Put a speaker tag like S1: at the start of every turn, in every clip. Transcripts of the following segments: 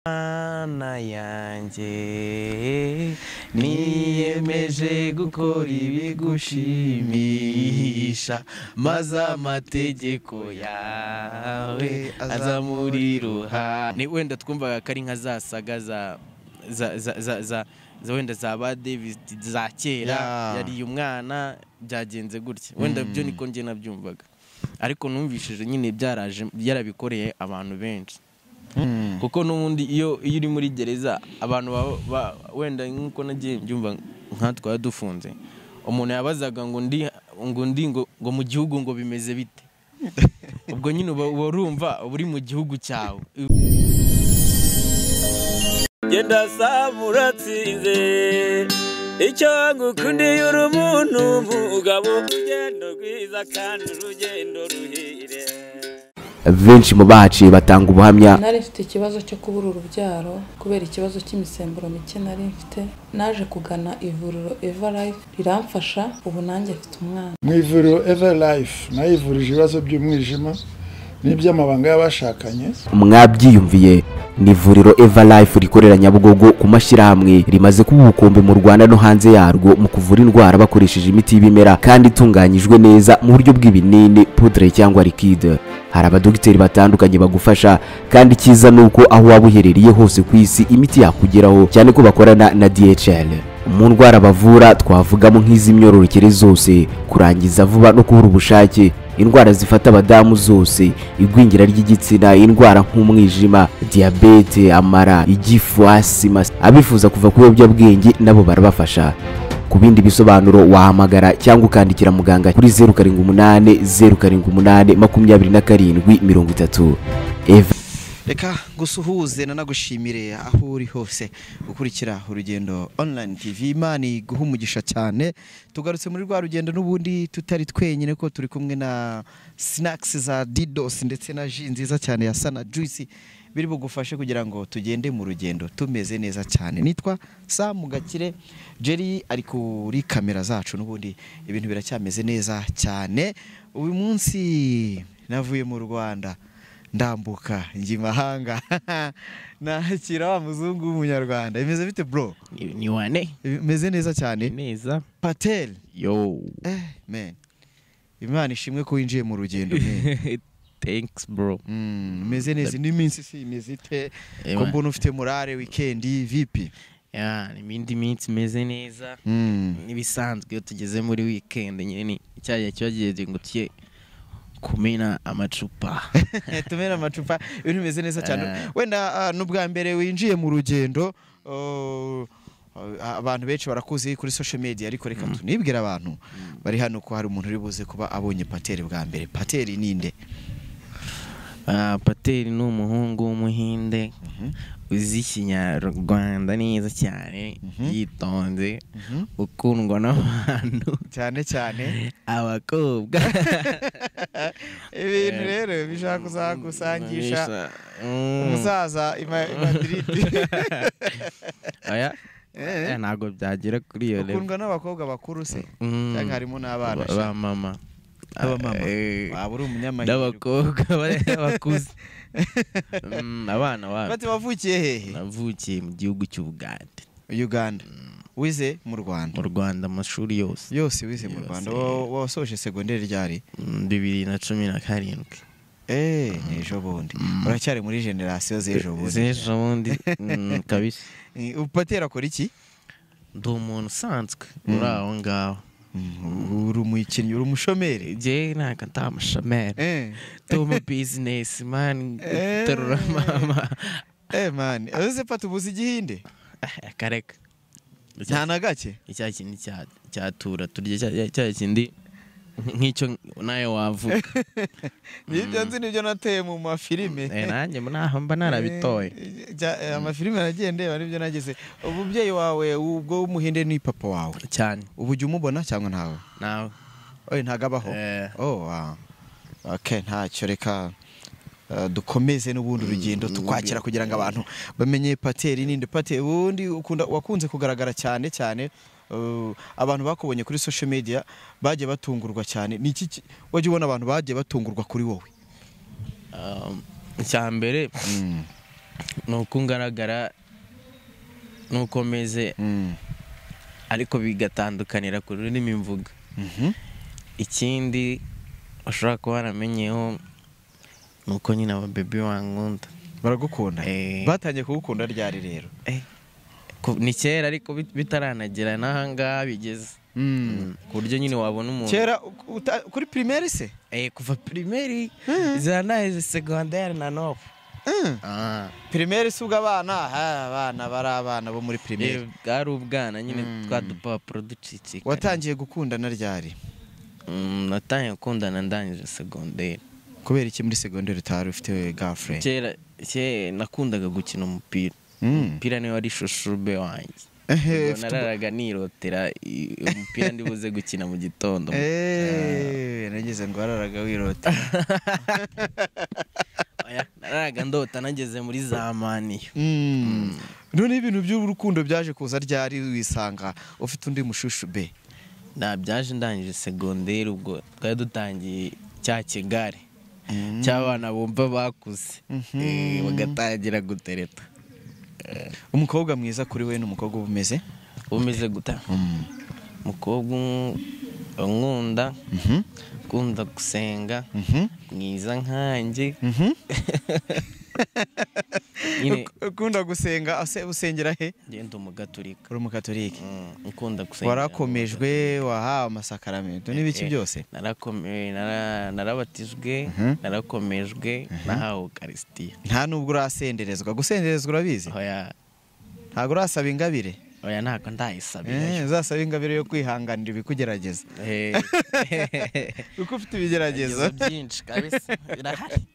S1: Mana yanjye, niyemeje gukora ibigushimisha, maze amategeko yawe aza muri ruhande. Wenda twumvaga ko ari nka za saga za za za za za za wenda za ba David za kera, yariye umwana byagenze gutya. Wenda byo niko njye nabyumvaga, ariko numvishije nyine byaraje, yarabikoreye abantu benshi, kuko n'ubundi iyo uri muri gereza abantu wenda nk'uko nagiye mbyumva, nka twaba dufunze, umuntu yabazaga ngo ndi ngo mu gihugu ngo bimeze bite? Ubwo nyine uba urumva uba uri mu gihugu cyawe.
S2: Genda saba uratsinze. Icyo ngukundiye, uri umuntu mugabo, urugendo rwiza kandi urugendo ruhire.
S3: Benshi mu bahaciye batanga ubuhamya.
S4: Nari mfite ikibazo cyo kubura urubyaro kubera ikibazo cy'imisemburo mike nari mfite. Naje kugana ivuriro Eva Life, riramfasha. Ubu nanjye mfite umwana.
S5: Mu ivuriro Eva Life nayivurije ibibazo by'umwijima n'iby'amabanga y'abashakanye.
S3: Mwabyiyumviye, ni ivuriro Eva Life rikorera Nyabugogo ku Mashyirahamwe, rimaze kuba ubukombe mu Rwanda no hanze yarwo mu kuvura indwara bakoresheje imiti y'ibimera kandi itunganyijwe neza mu buryo bw'ibinini, poudre cyangwa liquide. Hari abadogiteri batandukanye bagufasha, kandi icyiza ni uko aho waba uherereye hose ku isi imiti yakugeraho, cyane ko bakorana na DHL. Mu ndwara bavura twavugamo nk'iz'imyororokere zose, kurangiza vuba no kubura ubushake, indwara zifata abadamu zose, igwingira ry'igitsina, indwara nk'umwijima, diyabete, amara, igifu, asima. Abifuza kuva ku biyobyabwenge nabo barabafasha. Ku bindi bisobanuro wahamagara cyangwa ukandikira muganga kuri 0780 78 27 30. Eva
S6: Reka gusuhuze nanagushimire aho uri hose gukurikira Urugendo Online TV. Imana iguha umugisha cyane. Tugarutse muri rwa rugendo n'ubundi tutari twenyine, ko turi kumwe na snacks za Didos ndetse na jus nziza cyane ya Sana Juice, biri bugufashe kugira ngo tugende mu rugendo tumeze neza cyane. Nitwa Sam Gakire, Jerry ari kuri kamera zacu. N'ubundi ibintu biracyameze neza cyane. Uyu munsi navuye mu Rwanda, ndambuka njya imahanga, nakira wa muzungu w'umunyarwanda. Bimeze bite, bro?
S1: Ni wane.
S6: Bimeze neza cyane.
S1: Neza.
S6: Patel.
S1: Yo.
S6: Man, Imana ishimwe ko winjiye mu rugendo, man.
S1: Thanks, bro.
S6: Umeze neza n'iminsi si imeze ite, ko mbona ufite morale? Weekend vipi?
S1: Ya, ni indi minsi imeze neza. N'ibisanzwe, iyo tugeze muri weekend nyine ni icyayi kiba kigiye ngo tujye kumena amacupa.
S6: Tumena amacupa, ibintu bimeze neza cyane.
S1: Eh.
S6: Wenda n'ubwa mbere winjiye mu rugendo, abantu benshi barakuzi kuri social media, ariko reka tunibwire abantu bari hano ko hari umuntu uri buze kuba abonye Pateri bwa mbere. Pateri ninde?
S1: Pateri ni umuhungu w'umuhinde uzi ikinyarwanda neza cyane, yitonze, ukundwa n'abantu,
S6: cyane cyane
S1: abakobwa.
S6: Ibintu rero bishaka kuzagusangisha umusaza i Madrid.
S1: Oya. Ntabwo byagera kuri iyo level.
S6: Ukundwa n'abakobwa bakuru se cyangwa harimo n'abana?
S1: Ba mama.
S6: Abamama. Waba uri umunyamahirwe.
S1: N'abakobwa bakuze. Abana wabo.
S6: Bati wavukiye hehe?
S1: Navukiye mu gihugu cy'Ubugande.
S6: Uganda, wize mu Rwanda?
S1: Mu Rwanda, amashuri yose.
S6: Yose wize mu
S1: Yose.
S6: Rwanda. Wasoje segonderi ryari?
S1: 2017.
S6: Ni ejo bundi. Uracyari muri génération z'ejo bundi.
S1: Z'ejo bundi, kabisa.
S6: Upatera akora iki?
S1: Ndi umuntu usanzwe uri aho ngaho.
S6: Uri umukinnyi, uri umushomeri?
S1: Njye ntabwo ndi amushameri. Ndi umu business man, terura mama.
S6: Man, ese pata ubuze igihinde?
S1: Akareka.
S6: Nta na gake?
S1: Icya kindi cyatura turya, cya kindi nk'icyo nawe wavuga.
S6: Nibyo nzi, nibyo nateye mu mafilime.
S1: Nanjye naho mba narabitoye.
S6: Amafilime nagiye ndeba nibyo nageze. Umubyeyi wawe ubwo w'umuhinde ni papa wawe?
S1: Cyane.
S6: Ubu ujya umubona cyangwa ntawe?
S1: Nawe.
S6: Oye, ntago abaho?
S1: Eh.
S6: Oh, wow. Okay, ntacyo, reka dukomeze n'ubundi urugendo tukwakira kugira ngo abantu bamenye Pateri ninde. Pateri, ubundi ukunda, wakunze kugaragara cyane cyane, abantu bakubonye kuri social media bagiye batungurwa cyane. Ni iki wajya ubona abantu bagiye batungurwa kuri wowe?
S1: Icya mbere, Nuko ngaragara nuko meze, ariko bigatandukanira ku rurimi mvuga. Ikindi ushobora kuba waramenyeho nuko nyine aba baby bankunda.
S6: Baragukunda? Batangiye kugukunda ryari rero?
S1: Ni kera ariko bitaranagera n'ahangaha bigeze. Ku buryo nyine wabona umuntu
S6: kera kuri primaire se?
S1: Kuva primaire za naheze secondaire na nobu.
S6: Primaire si ubwo abana abana bari abana bo muri primaire.
S1: Bwari ubwana nyine twa dupapuro ducicikanye.
S6: Watangiye gukundana ryari?
S1: Natangiye gukundana ndangije secondaire.
S6: Kubera iki muri secondaire utari ufite girlfriend?
S1: Kera nakundaga gukina umupira. Umupira niwe wari shushube wanjye. Nararaga nirotera umupira ndibuze gukina mu gitondo.
S6: Nageze ngo wararaga wirotera.
S1: Nararaga ndota nageze muri zamaniyo.
S6: None ibintu by'urukundo byaje kuza ryari wisanga ufite undi mushushube?
S1: Byaje ndangije secondaire, ubwo twari dutangiye cya kigare cy'abana bumva bakuze bagatangira gutereta.
S6: Umukobwa mwiza kuri we n'umukobwa umeze?
S1: Umeze guta? Umukobwa unkunda, ukunda gusenga, mwiza nkanjye.
S6: Ukunda gusenga, usengera he?
S1: Ngenda umugatolika.
S6: Uri umugatolika?
S1: Ukunda gusenga.
S6: Warakomejwe, wahawe amasakaramentu n'ibiki byose?
S1: Narakomeye, narabatijwe, narakomejwe, nahawe Eucharistia.
S6: Nta nubwo urasenderezwa. Gusenderezwa urabizi?
S1: Oya.
S6: Ntabwo urasaba ingabire?
S1: Oya, ntabwo ndayisabira.
S6: Uzasaba ingabire yo kwihanganira ibikugerageza. Kuko ufite ibigeragezo
S1: byinshi kabisa, birahari.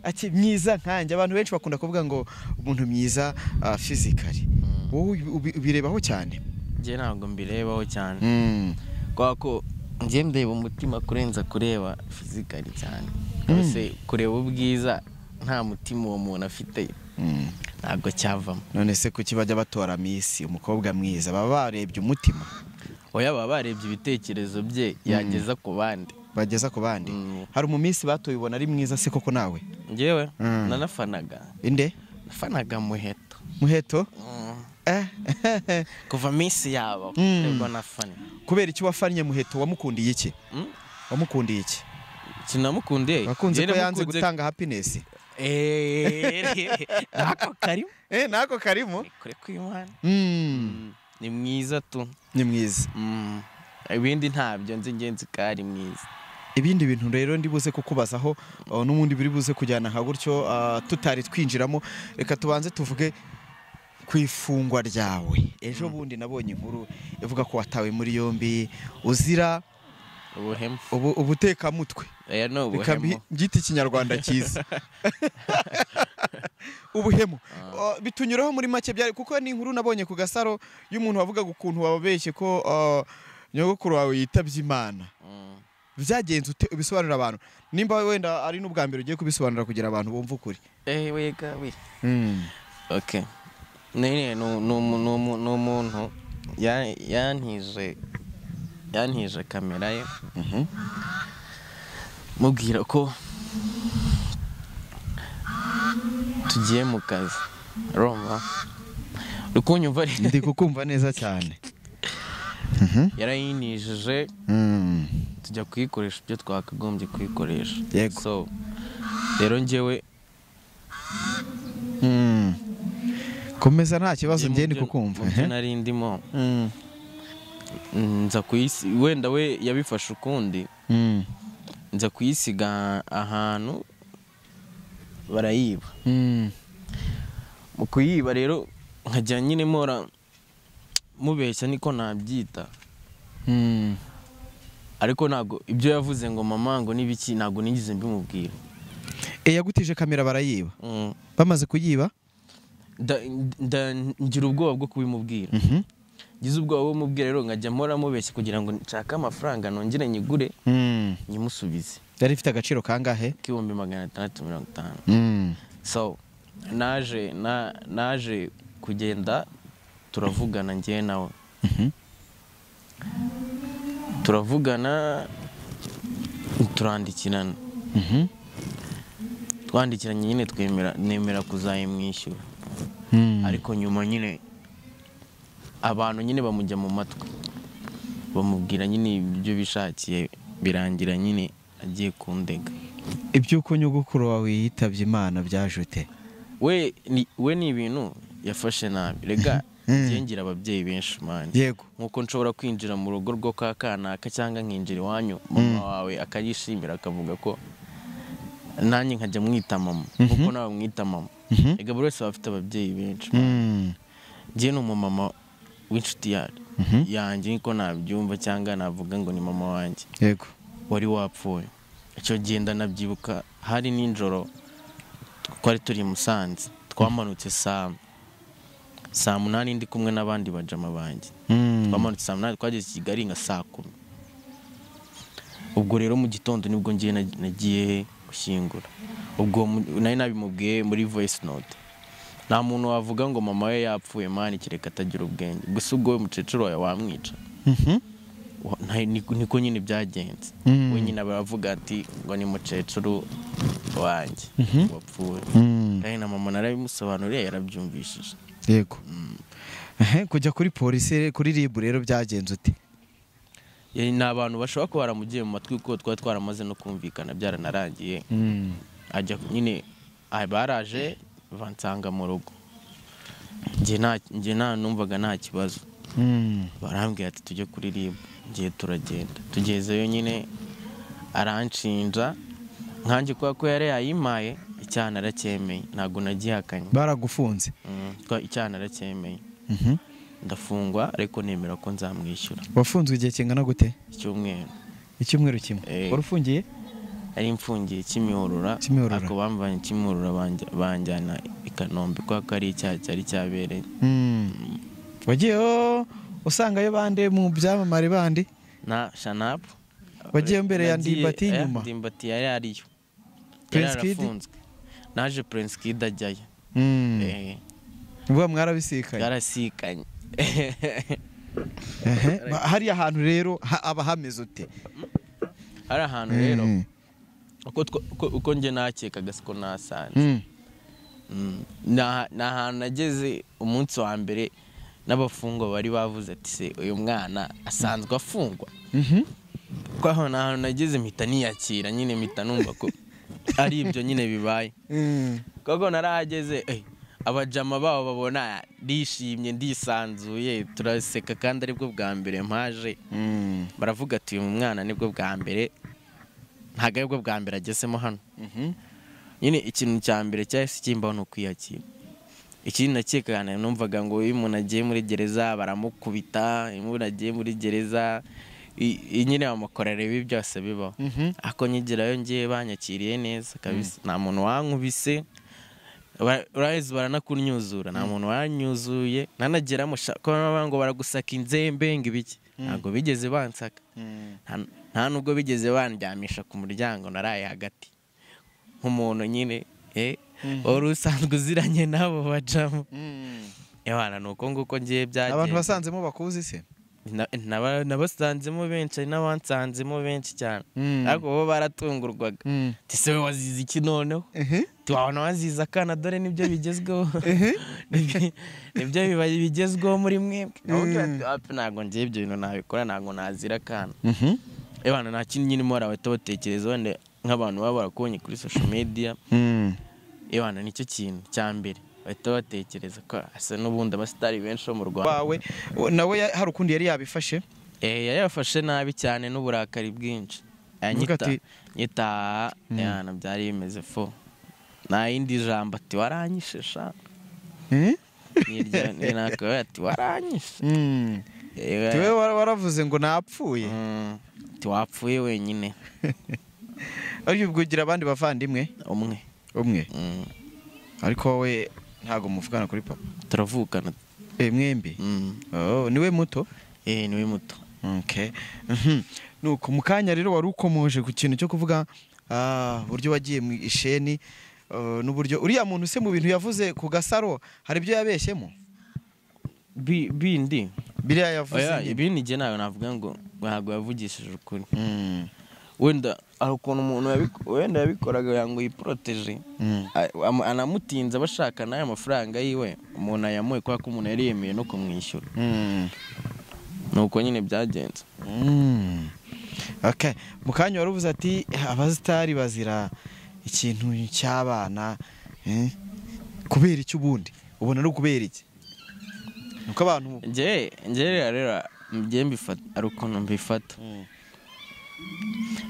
S6: Ati mwiza nkanjye, abantu benshi bakunda kuvuga ngo umuntu mwiza physically. Wowe ubirebaho cyane?
S1: Njye ntabwo mbirebaho cyane. Kwa ko njye ndeba umutima kurenza kureba physically cyane. Ese kureba ubwiza nta mutima uwo muntu afite ntabwo cyavamo.
S6: None se kuki bajya batora Miss umukobwa mwiza baba barebye umutima?
S1: Oya, baba barebye ibitekerezo bye yageza ku bandi.
S6: Bageza ku bandi. Hari umumisi batoye ubona ari mwiza se koko nawe?
S1: Njyewe nanafanaga.
S6: Inde?
S1: Nafanaga Muheto.
S6: Muheto?
S1: Kuva Miss yabo nibwo nafanye.
S6: Kubera iki wafanye Muheto? Wamukundiye iki? Wamukundiye iki?
S1: Sinamukundiye.
S6: Wakunze ko yanze gutanga happiness.
S1: Nako karimo.
S6: Nako karimo.
S1: Kure kw'Imana. Ni mwiza tu.
S6: Ni mwiza.
S1: Ibindi ntabyo nzi ngenzi kari mwiza.
S6: Ibindi bintu rero ndibuze kukubazaho n'ubundi biri buze kujyana nka gutyo tutari twinjiramo, reka tubanze tuvuge ku ifungwa ryawe. Ejo bundi nabonye inkuru ivuga ko watawe muri yombi uzira
S1: ubuhemu,
S6: ubutekamutwe.
S1: No ubuhemu.
S6: Ngita ikinyarwanda cyiza. Ubuhemu. Bitunyuraho muri make byari kuko ni inkuru nabonye ku Gasaro y'umuntu wavugaga ukuntu wababeshye ko nyogokuru wawe yitabye Imana. Byagenze ute ubisobanurira abantu? Nimba wenda ari n'ubwa mbere ugiye kubisobanura kugira abantu bumve ukuri.
S1: Wega we. Okay. Nene no muntu yantije kamera ye. Mubwira ko tugiye mu kazi. Roma. Rukunyumva
S6: ndi kukumva neza cyane.
S1: Yarayinijije tujya kuyikoresha ibyo twakagombye kuyikoresha. So rero njyewe
S6: komeza nta kibazo njye ndi kukumva.
S1: Nari ndimo nza kuyisi wenda we yabifashe ukundi. Nza kuyisiga ahantu barayiba. Mu kuyiba rero nkajya nyine mora mubeshya niko nabyita. Ariko ntago ibyo yavuze ngo mama ngo nibiki ntago nigeze mbimubwira.
S6: Yagutije kamera barayiba. Bamaze kuyiba
S1: ngira ubwoba bwo kubimubwira. Ngize ubwoba bwo mubwira rero nkajya mpora mubeshya kugira ngo nshake amafaranga nongere nyigure nyimusubize.
S6: Yari ifite agaciro kangahe?
S1: 650. So naje kugenda turavugana njye nawe. Turavugana turandikirana. Twandikiranye nyine twemera nemera kuzayimwishyura. Ariko nyuma nyine abantu nyine bamujya mu matwi bamubwira nyine ibyo bishakiye, birangira nyine agiye kundega.
S6: Iby'uko nyogokuru wawe yitabye Imana byajute?
S1: We ni ibintu yafashe nabi. Rega ngira ababyeyi benshi manje.
S6: Yego.
S1: Nkuko nshobora kwinjira mu rugo rwo kwa kanaka cyangwa nkinjira iwanyu mama wawe akayishimira akavuga ko nanjye nkajya mwita mama nkuko nawe mwita mama. Rega buri wese afite ababyeyi benshi. Njye ni umumama w'inshuti yanjye niko nabyumva cyangwa navuga ngo ni mama wanjye.
S6: Yego.
S1: Wari wapfuye. Icyo gihe ndanabyibuka hari nijoro twari turi Musanze, twamanutse saa 8 ndi kumwe n'abandi bajama banjye. Twamanutse saa 8 twageze Kigali nka saa 10. Ubwo rero mu gitondo nibwo ngiye nagiye gushyingura. Ubwo nari nabimubwiye muri voice note. Nta muntu wavuga ngo mama we yapfuye mani kireka atagira ubwenge. Gusa ubwo we mukecuru wawe wamwica. Niko nyine byagenze. We nyine baravuga ati ngo ni mukecuru wanjye wapfuye. Kandi na mama narabimusobanuriye yarabyumvishije.
S6: Yego. Kujya kuri polisi kuri RIB rero byagenze ute?
S1: Ni abantu bashobora kuba baramugiye mu matwi kuko twari twaramaze no kumvikana byaranarangiye. Ajya nyine baraje bansanga mu rugo. Njye nta numvaga nta kibazo. Barambwira ati tujye kuri RIB. Ngiye turagenda. Tugezeyo nyine aranshinja nkanjye kwa ko yari yayimaye icyaha naracyemeye ntago nagihakanye.
S6: Baragufunze?
S1: Icyaha naracyemeye. Ndafungwa ariko nemera ko nzamwishyura.
S6: Wafunzwe igihe kingana gute?
S1: Icyumweru.
S6: Icyumweru kimwe. Wari ufungiye?
S1: Ari mfungiye Kimihurura. Ako bamvanye Kimihurura banjyana i Kanombe kwa ko ari icyaha cyari cyabereye.
S6: Wagiye usangayo bande mu byamamare bandi?
S1: Na Shanap.
S6: Wagiye mbere ya Ndimbati nyuma?
S1: Ndimbati yari ariyo.
S6: Prince Kid?
S1: Naje Prince Kid ajyayo.
S6: Ubwo mwarabisikanye?
S1: Yarasikanye.
S6: Hari ahantu rero aba hameze ute?
S1: Hari ahantu rero uko nje nakekaga siko nasanze. Na ahantu nageze umunsi wa mbere n'abafungwa bari bavuze ati se uyu mwana asanzwe afungwa. Kwa aho nahantu nageze mpita niyakira nyine mpita numva ko ari ibyo nyine bibaye. Koko narahageze abajama babo babona ndishimye ndisanzuye turaseka kandi aribwo bwa mbere mpaje. Baravuga ati uyu mwana nibwo bwa mbere ntago aribwo bwa mbere agezemo hano. Nyine ikintu cya mbere cyahise kimbaho ni ukwiyakira. Ikindi nakekana numvaga ngo uyu umuntu agiye muri gereza baramukubita, uyu umuntu agiye muri gereza nyine bamukorera ibi byose bibaho. Ako nyigirayo ngiye banyakiriye neza kabisa. Nta muntu wankubise. Urahize baranakunyuzura nta muntu wanyuzuye nanageramo ko ngo baragusaka inzembe ngo ibiki ntabwo bigeze bansaka. Nta nubwo bigeze bandyamisha ku muryango naraye hagati nk'umuntu nyine wari usanzwe uziranye nabo bajamo. Ebana nuko nguko ngiye byagenze.
S6: Abantu basanzemo bakuzi se?
S1: Nabasanzemo benshi n'abansanzemo benshi cyane. Ariko bo baratungurwaga. Ati se we wazize iki noneho? Tuwabona wazize akana dore nibyo bigezweho. Nibyo bigezweho muri mwebwe. Ntabwo ngiye ibyo bintu nabikora ntabwo nazira akana. Ebana nta kindi nyine mora bahita batekereza wenda nk'abantu baba barakubonye kuri social media. Ebana nicyo kintu cya mbere bahita batekereza ko asa n'ubundi abasitari benshi bo mu Rwanda.
S6: Wawe nawe hari ukundi yari yabifashe?
S1: Yari yafashe nabi cyane n'uburakari bwinshi. Nyita yana byari bimeze fo. Nta yindi jambo ati waranyishe sha. Niryo nako ati waranyishe.
S6: Tuwe waravuze ngo napfuye.
S1: Ati wapfuye wenyine.
S6: Ariko ubwo ugira abandi bavandimwe?
S1: Umwe.
S6: Umwe. Ariko wowe ntago muvugana kuri papa?
S1: Turavukana.
S6: Mwembi? Oh, niwe muto?
S1: Niwe muto.
S6: Okay. Nuko mukanya rero wari ukomoje ku kintu cyo kuvuga buryo wagiye mu isheni n'uburyo uriya muntu se mu bintu yavuze ku Gasaro hari ibyo yabeshyemo?
S1: Bindi.
S6: Biriya yavuze.
S1: Oya, ibindi nge nawe navuga ngo ntabwo yavugishije ukuri. Wenda hari ukuntu umuntu wenda yabikoraga ngo yiproteje, anamutinza bashaka n'aya mafaranga yiwe, umuntu ayamuye kubera ko umuntu yari yemeye no kumwishyura. Nuko nyine byagenze.
S6: Okay, mu kanya waruvuze ati abasitari bazira ikintu cy'abana, kubera iki ubundi ubona ari kubera iki? Nuko abantu
S1: nje rero nje mbifata ari ukuntu mbifata.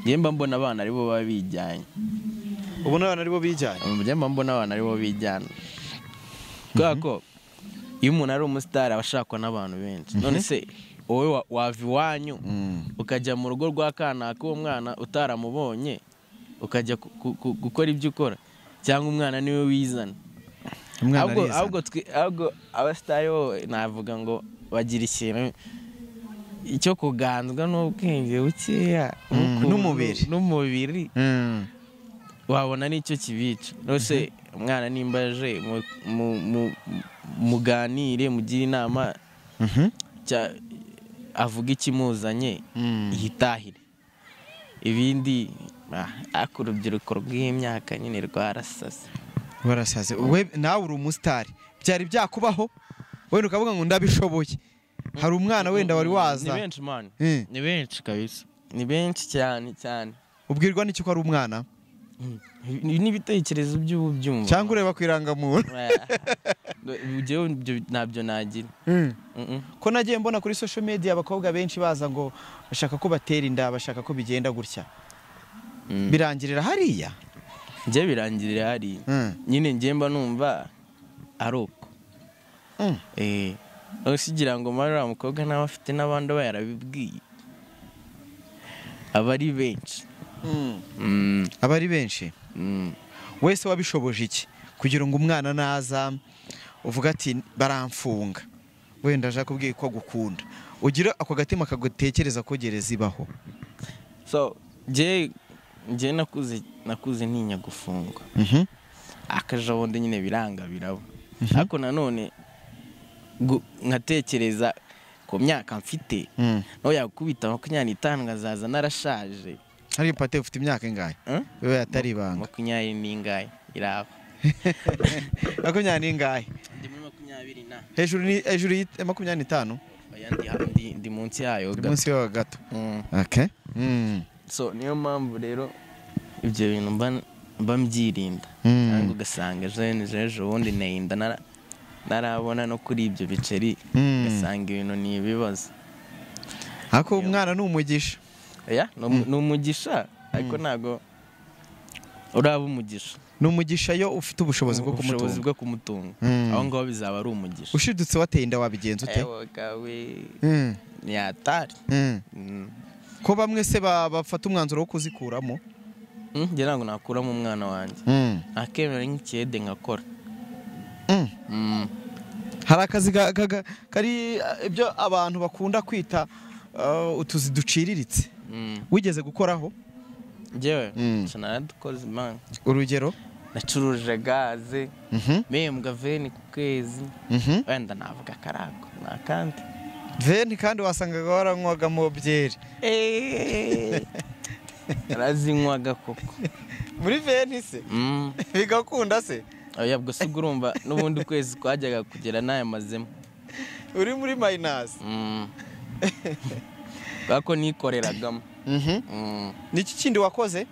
S1: Nje mba mbona abana aribo babijyanye.
S6: Ubona abana aribo bijyanye?
S1: Nje mba mbona abana aribo bijyana. Kubera ko iyo umuntu ari umusitari aba ashakwa n'abantu benshi. None se wowe wava iwanyu ukajya mu rugo rwa kanaka uwo mwana utaramubonye ukajya gukora ibyo ukora, cyangwa umwana niwe wizana? Ahubwo abasitari bo navuga ngo bagira ikintu icyo kuganzwa n'ubwenge bukeya n'umubiri wabona nicyo kibica. Rwose umwana nimba aje muganire, mugire inama, avuga ikimuzanye yitahire. Ibindi ariko urubyiruko rw'imyaka nyine rwarasaze.
S6: Warasaze. We nawe uri umusitari, byari byakubaho wenda ukavuga ngo ndabishoboye? Hari umwana wenda wari waza?
S1: Ni benshi man, ni benshi kabisa, ni benshi cyane cyane.
S6: Ubwirwa n'iki ko ari umwana?
S1: N'ibitekerezo by'ubu byumva
S6: cyangwa ureba ku irangamuntu?
S1: Njyewe ntabyo nagira.
S6: Ko nagiye mbona kuri social media abakobwa benshi baza ngo bashaka ko batera inda, bashaka ko bigenda gutya, birangirira hariya?
S1: Njye birangirira hariya nyine, njye mba numva ari uko. Usigira ngo mara mukobwa nawe afite n'abandi aba yarabibwiye, aba ari benshi.
S6: Aba ari benshi. Wese wabishoboje iki kugira ngo umwana naza uvuga ati baramfunga, wenda aje akubwiye ko agukunda, ugira ako gatima kagutekereza ko gereza ibaho?
S1: So njye nakuze ntinya gufungwa. Akajabundi nyine biranga birabo. Ariko nanone nkatekereza ku myaka mfite, no yakubita 25 ngazaza narashaje.
S6: Hari pate ufite imyaka ingahe? Wewe atari ibanga.
S1: 20 n'ingahe iraba.
S6: 20 n'ingahe?
S1: Ndi muri 20 na.
S6: Hejuru ni hejuru ya 25?
S1: Oya ndi munsi yayo gato.
S6: Munsi yayo gato. Okay.
S1: So niyo mpamvu rero ibyo bintu mba mbyirinda. Cyangwa ugasanga ejo bundi neyinda narabona no kuri ibyo biceri, ugasanga ibintu ni ibibazo.
S6: Ako umwana ni umugisha.
S1: Oya, ni umugisha ariko ntago uraba umugisha.
S6: Ni umugisha yo ufite ubushobozi bwo kumutunga.
S1: Ubushobozi bwo kumutunga. Aho ngaho bizaba ari umugisha.
S6: Ushidutse wateye inda wabigenza ute?
S1: Ewe kawe. Ni hatari.
S6: Ko bamwe se bafata umwanzuro wo kuzikuramo?
S1: Njye ntabwo nakuramo umwana wanjye. Akemera nk'ikiyede nkakora.
S6: Hari akazi kari ibyo abantu bakunda kwita utuzi duciriritse. Wigeze gukoraho?
S1: Njyewe naradukoze man.
S6: Urugero?
S1: Nacuruje gaze, mpembwa veni ku kwezi, wenda navuga karako nakandi
S6: veni, kandi wasangaga waranywagamo byeri.
S1: Narazinywaga koko
S6: muri veni se bigakunda se?
S1: Oya, ubwo se urumva n'ubundi ukwezi kwajyaga kugera nayamazemo.
S6: Uri muri minus.
S1: Bako nikoreragamo.
S6: Niki kindi wakoze?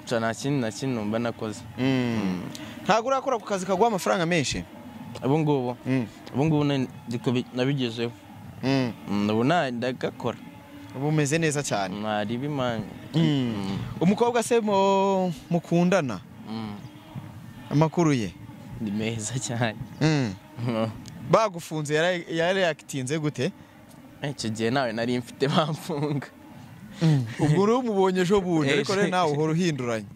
S1: Nta kindi na kimwe numva nakoze.
S6: Ntabwo urakora ku kazi kaguha amafaranga menshi?
S1: Ubu ngubu nabigezeho. Ubu ndagakora.
S6: Ubu umeze neza cyane.
S1: Mwari bimanye.
S6: Umukobwa se mukundana? Amakuru ye
S1: ni meza cyane.
S6: Bagufunze yarareactinze gute?
S1: Icyo gihe nawe nari mfite bamfunga.
S6: Ubwo uri umubonye ejo bundi, ariko rero nawe uhora uhinduranye.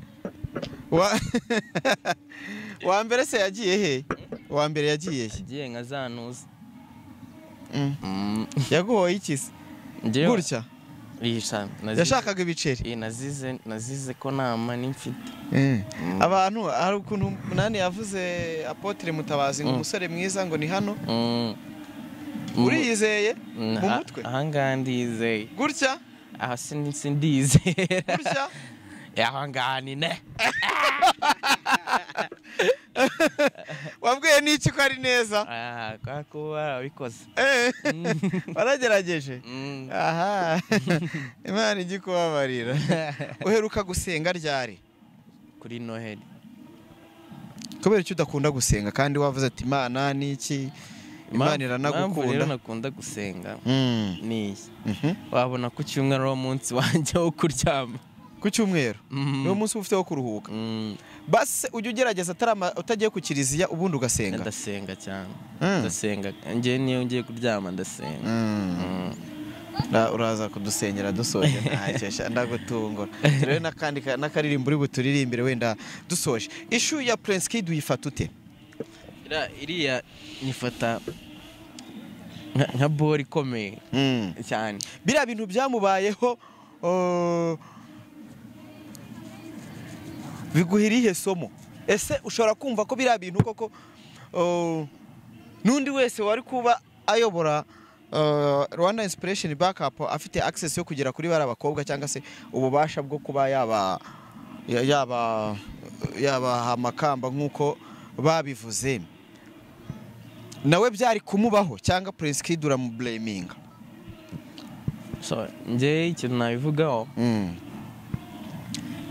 S6: Wa mbere se yagiye he? Wa mbere yagiye he?
S1: Yagiye nka zanuza.
S6: Yaguhoye iki se? Gutya? Yashakaga ibiceri.
S1: Nazize ko nama nimfite.
S6: Abantu hari ukuntu nani yavuze Apotre Mutabazi ngo umusore mwiza ngo ni hano. Uriyizeye mu mutwe?
S1: Aha ngaha ndizeye.
S6: Gutya?
S1: Aha sindizera.
S6: Gutya?
S1: Aho ngaha ni ne.
S6: Wabwiye n'iki ko ari neza?
S1: Ah, ko warabikoze.
S6: Waragerageje? Aha. Imana ijye kubabarira. Uheruka gusenga ryari?
S1: Kuri Noheli.
S6: Kubera icyo udakunda gusenga kandi wavuze ati Imana ni iki? Imana iranagukunda.
S1: Rero nakunda gusenga. Ni wabona ku cyumweru wo munsi wanjye wo kuryama.
S6: Ku cyumweru niwo munsi ufite wo kuruhuka. Base ujye ugerageza utagiye ku kiliziya ubundi ugasenga.
S1: Ndasenga cyane. Ndasenga ngiye niyo ngiye kuryama ndasenga.
S6: Uraza kudusengera dusoje ntacyo ndagutungura. Rero nakandi nakaririmbo uri buturirimbire wenda dusoje. Issue ya Prince Kid uyifata ute?
S1: Iriya nifata nka bori ikomeye cyane.
S6: Biriya bintu byamubayeho biguha irihe somo? Ese ushobora kumva ko biriya bintu koko n'undi wese wari kuba ayobora Rwanda Inspiration Backup afite access yo kugera kuri bari abakobwa cyangwa se ububasha bwo kuba yaba amakamba nk'uko babivuze, nawe byari kumubaho cyangwa Prince Kid uramublaminga?
S1: So nje ikintu nabivugaho,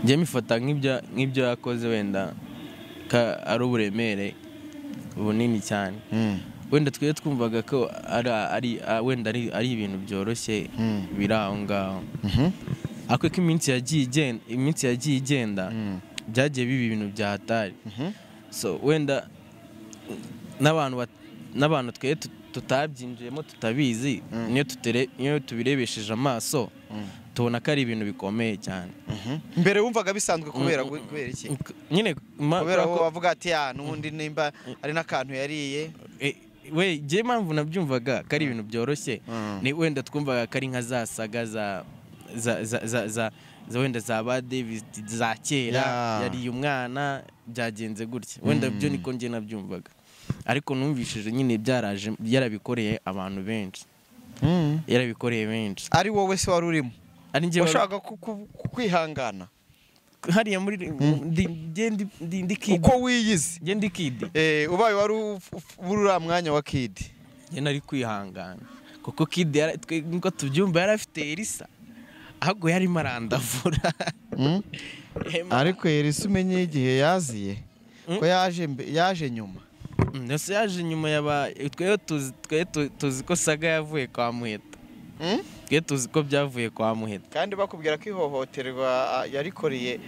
S1: nje mifata nk'ibyo yakoze wenda ka ari uburemere bunini cyane. Wenda twe twumvaga ko ari wenda ari ibintu byoroshye biri aho ngaho, ariko ko iminsi yagiye igenda byagiye biba ibintu bya hatari. So wenda n'abantu twe tutabyinjiyemo tutabizi, niyo tubirebesheje amaso tubona ko ari ibintu bikomeye cyane.
S6: Mbere wumvaga bisanzwe kubera iki?
S1: Nyine
S6: kubera ko bavuga ati ya n'ubundi nimba ari n'akantu yariye.
S1: We je mpamvu nabyumvaga ko ari ibintu byoroshye ni wenda twumvaga ko ari nka za saga za za za za za wenda za ba Davis za kera yari umwana byagenze gutya, wenda byo niko nje nabyumvaga, ariko numvishije nyine byaraje yarabikoreye abantu benshi. Yarabikoreye benshi.
S6: Ari wowe se wari urimo? Washaka kwihangana
S1: hariya muri ndi kid
S6: uko wiyizi
S1: nge ndi kid.
S6: Ubaye wari uri mwanya wa kid
S1: nge nari kwihangana kuko kid nko tubyumva yari afite Elisa ahubwo yari marandavura.
S6: Ariko Elisa umenye igihe yaziye ko yaje nyuma.
S1: Nose yaje nyuma yaba twe tuzi ko saga yavuye kwa Muheto. Twe tuzi ko byavuye kwa Muheto.
S6: Kandi bakubwira ko ihohoterwa yarikoreye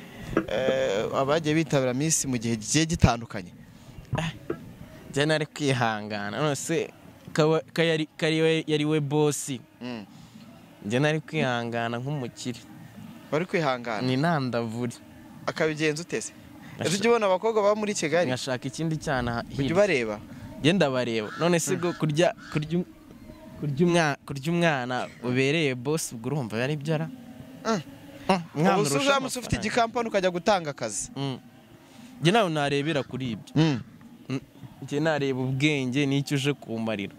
S6: abagiye bitabira Miss mu gihe gigiye gitandukanye.
S1: Njye nari kwihangana nose yari we boss. Njye nari kwihangana nk'umukire.
S6: Bari kwihangana.
S1: Ni nandavuri.
S6: Akabigenza utese? Ese ujye ubona abakobwa baba muri Kigali?
S1: Ngashaka ikindi cyana
S6: hirya. Ujye ubareba?
S1: Njye ndabareba. None se go kurya umwana ubereye boss ubwo urumva yari byara?
S6: Ubu se uramutse ufite igikampani ukajya gutanga akazi.
S1: Njye nawe narebera kuri ibyo. Njye nareba ubwenge n'icyo uje kumarira.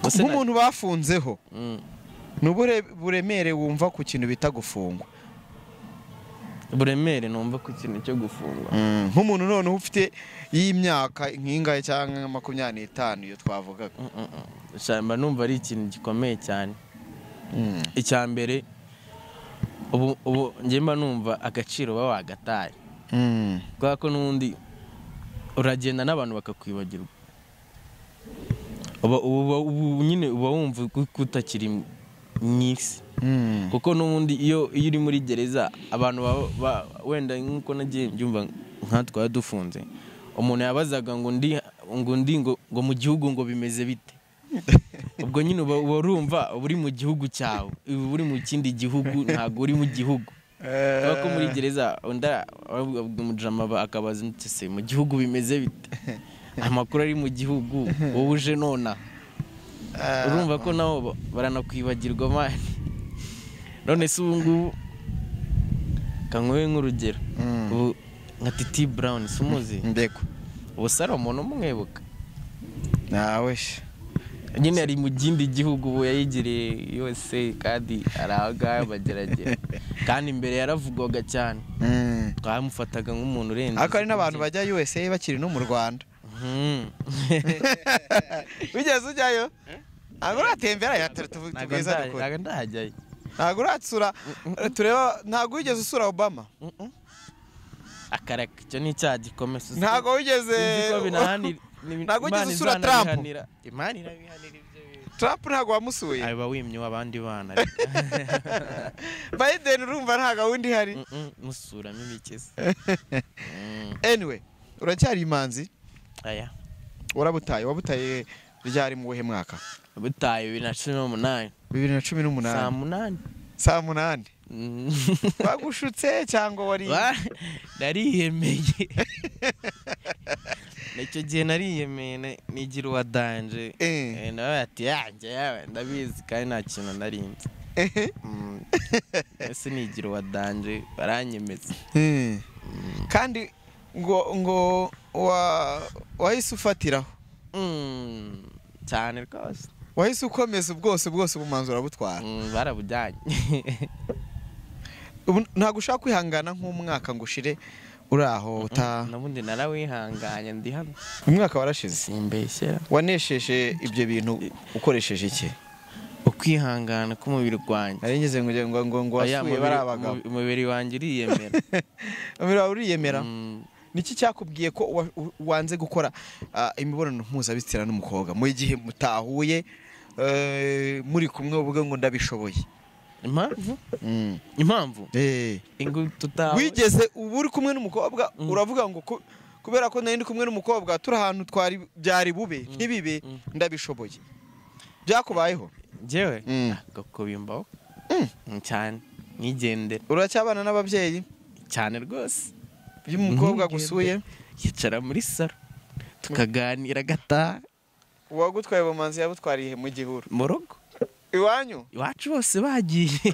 S6: Nk'umuntu bafunzeho ni uburemere wumva ku kintu bita gufungwa.
S1: Buremere numva ku kintu cyo gufungwa.
S6: Nk'umuntu noneho ufite y'imyaka nk'ingahe cyangwa 25 iyo twavugaga.
S1: Shamba numva ari ikintu gikomeye cyane. Icya mbere ubu ngiye mba numva agaciro baba wagataye. Kubera ko n'ubundi uragenda n'abantu bakakwibagirwa. Ubu nyine uba wumva kutakiri mwisi. Kuko n'ubundi iyo uri muri gereza abantu wenda nkuko nagiye mbyumva nka twari dufunze, umuntu yabazaga ngo ndi ngo mu gihugu ngo bimeze bite. Ubwo nyine uba urumva uri mu gihugu cyawe, uba uri mu kindi gihugu, ntago uri mu gihugu. Kuko muri gereza onda umujama akabaza se mu gihugu bimeze bite, amakuru ari mu gihugu wowe uje nona. Urumva ko nabo baranakwibagirwa mani. None se ubu ngubu kankuwe nk'urugero ubu nka Titi Brown sumuzi
S6: ndeko
S1: ubu Salomo umwibuka
S6: nawe
S1: Nyine ari mu kindi gihugu ubu yayigiriye yose kandi arahaga bageragera. Kandi imbere yaravugwaga cyane. Twamufataga nk'umuntu urenze.
S6: Ariko hari n'abantu bajya USA bakiri no mu Rwanda. Wigeze ujyayo? Ntabwo uratembera tugeza dukora.
S1: Ntabwo ndahajyayo.
S6: Ntabwo uratsura tureba, ntabwo wigeze usura Obama.
S1: Akareka icyo ni icyaha gikomeye.
S6: Ntabwo wigeze, ntabwo wigeze usura Trump.
S1: Imana irabihanira ibyo bintu.
S6: Trump ntabwo wamusuye.
S1: Aba wimye abandi bana.
S6: Biden urumva nta gahunda ihari.
S1: Musuramo imikezi.
S6: Anyway, uracyari imanzi?
S1: Aya.
S6: Warabutaye, wabutaye ryari mu buhe mwaka?
S1: Wabutaye 2018.
S6: 2018.
S1: Saa 8.
S6: Saa 8. Bagushutse cyangwa wari?
S1: Nariyemeye. Nicyo gihe nariyemeye nigira uwa danje. Nawe ati yanjye yawe ndabizi kandi nta kintu narinze. Ese nigira uwa danje baranyemeza.
S6: Kandi ngo wahise ufatiraho
S1: cyane rwose.
S6: Wahise ukomeza ubwose ubumanzi urabutwara.
S1: Barabujyanye.
S6: Ntabwo ushaka kwihangana nk'umwaka ngo ushire uri aho uta.
S1: Nabundi narawihanganye ndi hano.
S6: Umwaka warashize.
S1: Simbeshyera.
S6: Wanesheje ibyo bintu ukoresheje iki?
S1: Ukwihangana k'umubiri wanjye.
S6: Nari ngeze ngo wasuye bari abagabo.
S1: Umubiri wanjye uriyemera.
S6: Umubiri wawe uriyemera? Niki cyakubwiye ko wanze gukora imibonano mpuzabitsina n'umukobwa mu gihe mutahuye muri kumwe uvuga ngo ndabishoboye?
S1: Impamvu? Impamvu?
S6: Wigeze ubu uri kumwe n'umukobwa uravuga ngo kubera ko nari ndi kumwe n'umukobwa turi ahantu twari byari bube ntibibe ndabishoboye. Byakubayeho?
S1: Jewe gakubimbaho cyane nigendera.
S6: Uracyabana n'ababyeyi?
S1: Cyane rwose.
S6: Iyo umukobwa agusuye
S1: yicara muri salo tukaganira gataha.
S6: Uwagutwaye bumanzi yabutwariye mu gihuru?
S1: Mu rugo.
S6: Iwanyu?
S1: Iwacu bose bagiye.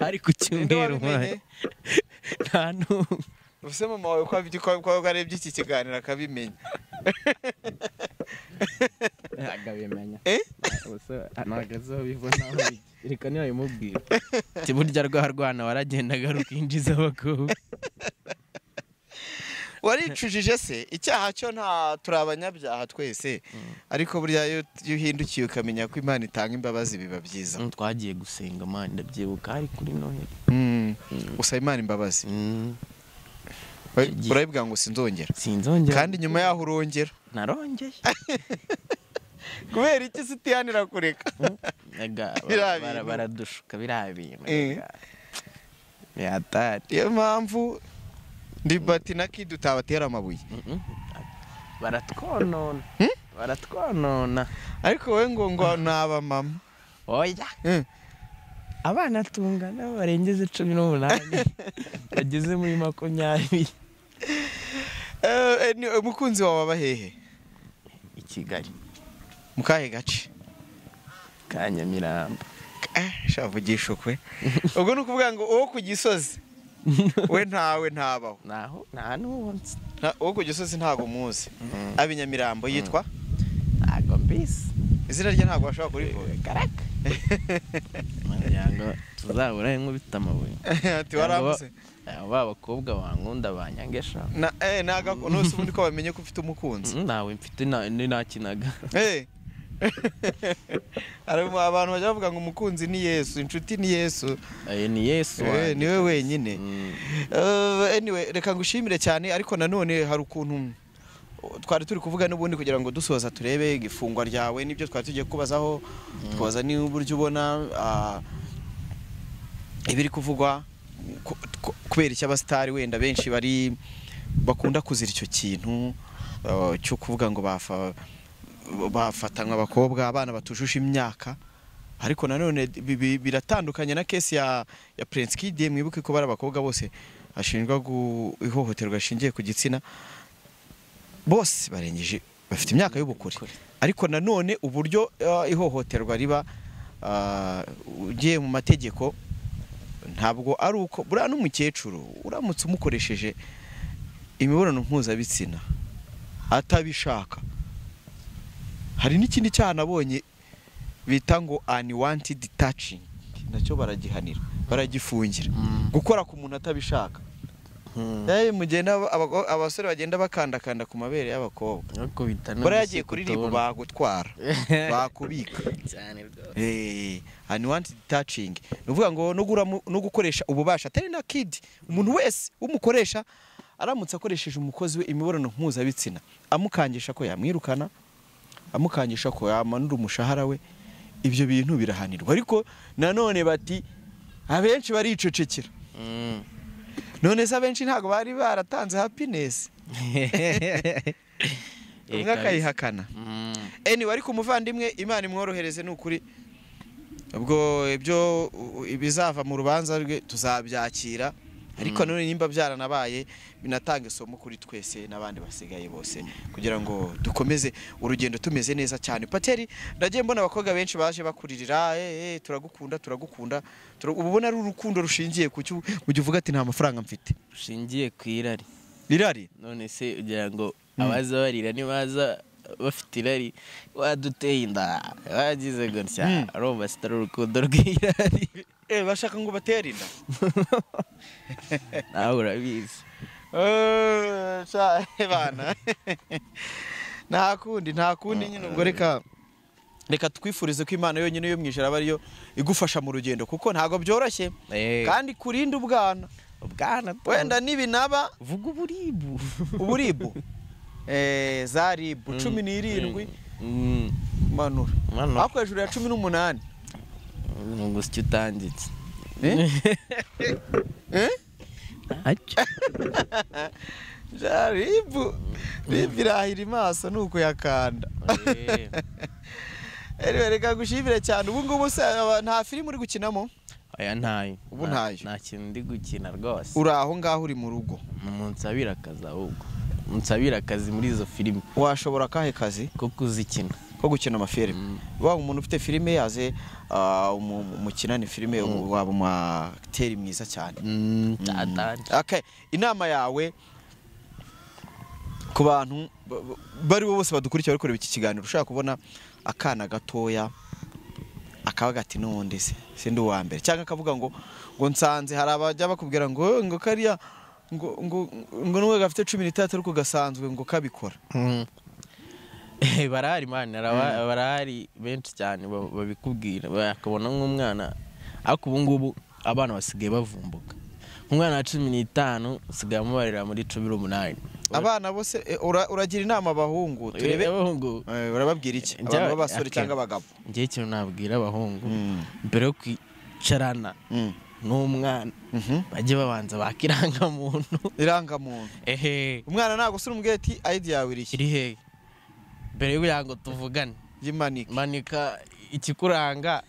S1: Ari ku cyumweru nta n'umwe.
S6: Ubuse mama wawe ko arebye iki kiganiro akabimenya?
S1: Ntabwo abimenya. Ntabwo azabibona. Reka ntibimubwire. Burya rwa rwana waragendaga rukinjiza abakobwa.
S6: Waricujije se? Icyaha cyo nta turi abanyabyaha twese, ariko burya iyo uhindukiye ukamenya ko Imana itanga imbabazi biba byiza.
S1: Twagiye gusenga Imana ndabyibuka ari kuri Noheli.
S6: Usaba Imana imbabazi. Urayibwira ngo sinzongera.
S1: Sinzongera.
S6: Kandi nyuma yaho urongera.
S1: Narongeye.
S6: Kubera iki sitiyanira kureka?
S1: Baradushuka biriya bintu. Yatari.
S6: Niyo mpamvu Ndibati na Kid utabatera amabuye.
S1: Baratwonona. Baratwonona.
S6: Ariko we ngo naba mama.
S1: Oya. Abana tungana barengeze 18 bageze muri 20.
S6: Umukunzi wawe aba hehe?
S1: I Kigali.
S6: Mu kahe gace?
S1: Ka Nyamirambo.
S6: Shavugisha ukwe. Ubwo ni ukuvuga ngo uwo ku Gisozi we ntawe ntabaho.
S1: Naho nta n'uwonse.
S6: Uwo ku Gisozi ntago muzi. Abi Nyamirambo yitwa?
S1: Ntago mbisi.
S6: Izina rye ntago bashobora kurivuga.
S1: Karaka. Muryango tuzabura inkubita amabuye.
S6: Ati waramutse.
S1: Aba bakobwa bankunda banyangesha.
S6: Na naga nose ubundi ko bamenye ko ufite umukunzi.
S1: Nawe mfite nakinaga.
S6: Arimo abantu bajya bavuga ngo umukunzi ni Yesu, inshuti ni Yesu.
S1: Ni Yesu.
S6: Niwe wenyine. Anyway, reka ngushimire cyane ariko nanone hari ukuntu twari turi kuvuga n'ubundi kugira ngo dusoza turebe igifungwa ryawe nibyo twari tugiye kubazaho, twaza ni uburyo ubona ibiri kuvugwa kubera icyo abastari wenda benshi bari bakunda kuzira icyo kintu cyo kuvuga ngo bafatanywa abakobwa abana batujuje imyaka, ariko nanone biratandukanye na case ya Prince Kid. Mwibuke ko bari abakobwa bose ashinjwa ihohoterwa rishingiye ku gitsina, bose barengeje bafite imyaka y'ubukure, ariko nanone uburyo ihohoterwa riba ugiye mu mategeko ntabwo ari uko buriya n'umukecuru uramutse umukoresheje imibonano mpuzabitsina atabishaka Hari n'ikindi cyaha nabonye bita ngo unwanted touching, nacyo baragihanira, baragifungira. Gukora ku muntu atabishaka. Mugenda abasore bagenda bakandakanda ku mabere y'abakobwa. Bora yagiye kuri ribu bagutwara, bakubika. Unwanted touching. Nuvuga ngo no gukoresha ububasha atari na kid, umuntu wese umukoresha aramutse akoresheje umukozi we imibonano mpuzabitsina, amukangisha ko yamwirukana, amukangisha ko yamanura umushahara we, ibyo bintu birahanirwa. Ariko nanone bati abenshi baricecekera. None se abenshi ntago bari baratanze happiness. Umwe akayihakana. Anyway, ariko umuvandimwe Imana imworohereze nukuri. Ubwo ibyo ibizava mu rubanza rwe tuzabyakira, ariko none nimba byaranabaye binatanga isomo kuri twese n'abandi basigaye bose kugira ngo dukomeze urugendo tumeze neza cyane. Pateri, ndagiye mbona abakobwa benshi baje bakuririra, turagukunda turagukunda. Ubona ari urukundo rushingiye ku cyo ujye uvuga ati nta mafaranga mfite.
S1: Rushingiye ku irari.
S6: Irari?
S1: None se ugira ngo abaza barira nibaza bafite irari waduteye inda wagize gutya, arumva sitari urukundo rw'irari.
S6: Bashaka ngo batere inda.
S1: Nawe urabizi.
S6: Bana. Nta kundi nyine ubwo reka twifurize ko Imana yonyine yo mwijara aba ariyo igufasha mu rugendo, kuko ntago byoroshye. Kandi kurinda ubwana.
S1: Ubwana
S6: wenda nibinaba
S1: vuga uburibu.
S6: Uburibu. Za ribu 17 manura. Ako hejuru ya 18.
S1: Ngusyo utangitse.
S6: Ja ribu birahira imaso nuko yakanda. Anyway, reka gushimire cyane. Ubu ngubu se nta filime uri gukinamo?
S1: Oya ntayo.
S6: Ubu ntayo.
S1: Nta kintu ndi gukina rwose.
S6: Uri aho ngaho uri mu rugo.
S1: Munsabira akazi ahubwo. Munsabira akazi muri izo filime.
S6: Washobora kahe kazi?
S1: Ko kuzikina.
S6: Ko gukina amafilime. Waba umuntu ufite filime yaze umukinane filime, waba umu acteur mwiza cyane. Okay, inama yawe ku bantu bari bose badukurikira bari kureba iki kiganiro, ushaka kubona akana gatoya akabaga ati nundi se sindi uwa mbere, cyangwa akavuga ngo nsanze hari abajya bakubwira ngo kariya ngo nubwo gafite 13 ariko gasanzwe ngo kabikora.
S1: Barahari man, barahari benshi cyane babikubwira, bakabona nk'umwana. Ariko ubu ngubu abana basigaye bavumbuka. Umwana wa 15 usigaye amubarira muri 18.
S6: Abana bose uragira inama abahungu, turebe
S1: abahungu
S6: urababwira iki? Abantu b'abasore cyangwa abagabo?
S1: Ngiye ikintu nabwira abahungu, mbere yo kwicarana n'umwana bajye babanza bakiranga muntu.
S6: Irangamuntu. Umwana ntago usura umubwira ati ID yawe iri
S1: iri hehe? Mbere yo kugira ngo tuvugane
S6: yimanike.
S1: Manika ikikuranga.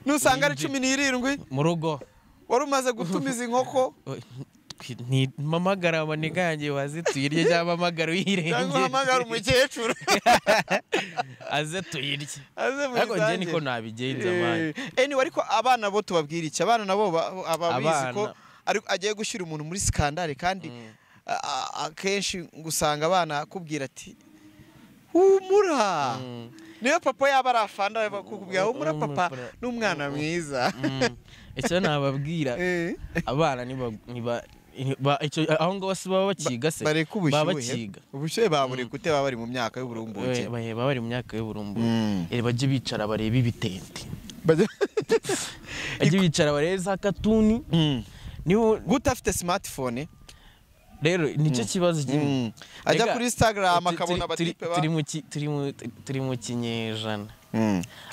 S6: Nusanga ari 17
S1: mu rugo.
S6: Wari umaze gutumiza inkoko?
S1: Ni mamagara amanika yanjye waze tuyirye, cyangwa mamagara uyirenge.
S6: Cyangwa mamagara umukecuru.
S1: Aze tuyirye. Ariko njye niko nabigenza man.
S6: Anyway, ariko abana bo tubabwira iki? Abana nabo ababizi ko ariko agiye gushyira umuntu muri skandale, kandi akenshi gusanga abana akubwira ati humura. Niyo papa yaba arafanda bakukubwira humura papa n'umwana mwiza.
S1: Icyo nababwira abana niba aho ngaho si baba bakiga se, baba bakiga
S6: ubushyuhe baburi gute, baba bari mu myaka y'uburumbuke.
S1: Baba bari mu myaka y'uburumbuke. Bajye bicara barebe ibitente, bajye bicara barebe za katuni.
S6: Gute afite smartphone
S1: rero nicyo kibazo kimwe.
S6: Ajya kuri Instagram akabona abatipe ba
S1: turi mu kinyejana.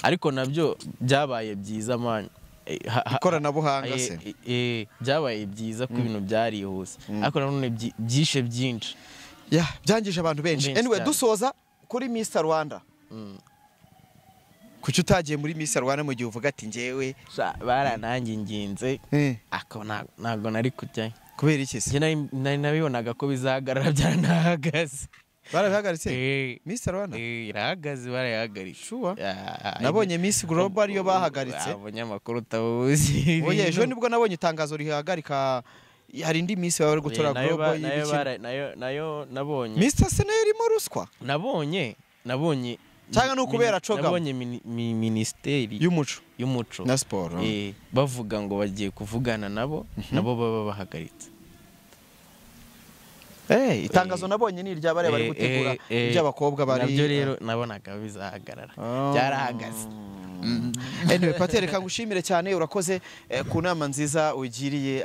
S1: Ariko nabyo byabaye byiza man.
S6: Ikoranabuhanga se
S1: byabaye byiza ko ibintu byarihuse, ariko nanone byishe byinshi.
S6: Byangije abantu benshi. Anyway, dusoza kuri Mr Rwanda. Kuki utagiye muri Mr Rwanda mu gihe uvuga ati njyewe
S1: barananginginze ako ntago nari kujyayo?
S6: Kubera iki se?
S1: Nari nabibonaga ko bizahagarara, byaranahagaze.
S6: Barabihagaritse? Mr Rwanda?
S1: Irahagaze, barayihagaritse.
S6: Sure. Nabonye Miss Global yo bahagaritse.
S1: Abanyamakuru utabuzi.
S6: Oye, ejo nibwo nabonye itangazo rihagarika, hari indi Miss bari gutora Global y'ibiki.
S1: Nayo nabonye.
S6: Mr Sena irimo ruswa.
S1: Nabonye
S6: Cyangwa ni ukubera CHOGM?
S1: Nabonye minisiteri
S6: y'umuco
S1: y'umuco
S6: na siporo.
S1: Bavuga ngo bagiye kuvugana nabo, nabo baba bahagaritse.
S6: Itangazo nabonye ni irya bariya bari gutegura iby'abakobwa bari.
S1: Nabyo rero nabonaga bizahagarara, byarahagaze.
S6: Anyway, Pater, reka ngushimire cyane, urakoze ku nama nziza ugiriye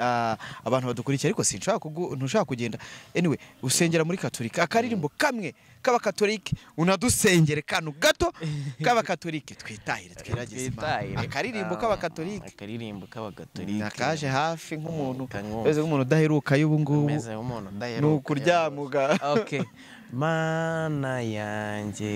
S6: abantu badukurikiye, ariko sinshaka ntushaka kugenda. Anyway, usengera muri Katolika, akaririmbo kamwe k'abakatolike unadusengere, kanu gato k'abakatolike, twitahire, twiragize Imana.
S1: Twitahire.
S6: Akaririmbo k'abakatolike.
S1: Akaririmbo k'abakatolike.
S6: Nakaje hafi nk'umuntu
S1: Kankumva.
S6: meze nk'umuntu udaheruka y'ubu ngubu.
S1: Ameze nk'umuntu
S6: Ni
S1: udaheruka.
S6: ukuryamuga.
S1: Okay. Mana yanjye,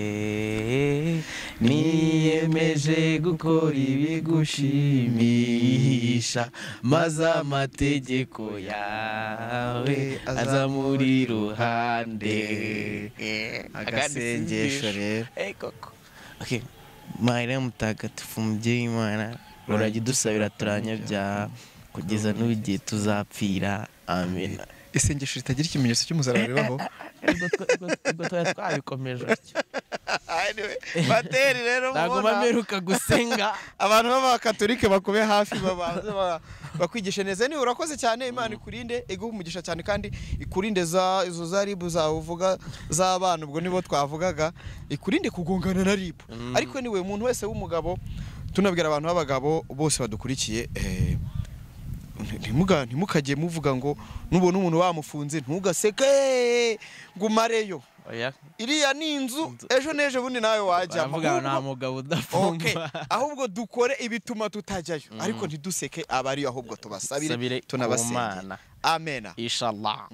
S1: niyemeje gukora ibigushimisha, maze amategeko yawe aza muri ruhande.
S6: Agasengesho rero.
S1: Koko. Okay. Mariya mutagatifu, mubyeyi w'Imana, urajya udusabira turanyabyaha kugeza n'igihe tuzapfira, amina.
S6: Isengesho ritagira ikimenyetso cy'umusaraba ribaho?
S1: Ubwo twari twabikomeje utyo.
S6: Anyway, Pateri rero
S1: Ntabwo
S6: mubona
S1: mperuka gusenga.
S6: Abantu b'abakatolike bakube hafi, babanze bakwigishe neza. Ni urakoze cyane, Imana ikurinde, iguhe umugisha cyane, kandi ikurinde za izo za RIB zawe uvuga z'abana, ubwo nibo twavugaga, ikurinde kugongana na RIB. Ariko niwe umuntu wese w'umugabo, tunabwira abantu b'abagabo bose badukurikiye, ntimukajye muvuga ngo nubona umuntu bamufunze ntugaseke ngo umareyo.
S1: Oya.
S6: Iriya ni inzu, ejo n'ejo bundi nawe wajyamo.
S1: Baravuga ngo nta mugabo udafungwa.
S6: Ahubwo dukore ibituma tutajyayo, ariko ntiduseke abariyo, ahubwo tubasabire,
S1: Sabire
S6: tunabasengere.
S1: ku Mana.
S6: Amena.
S1: Inshallah.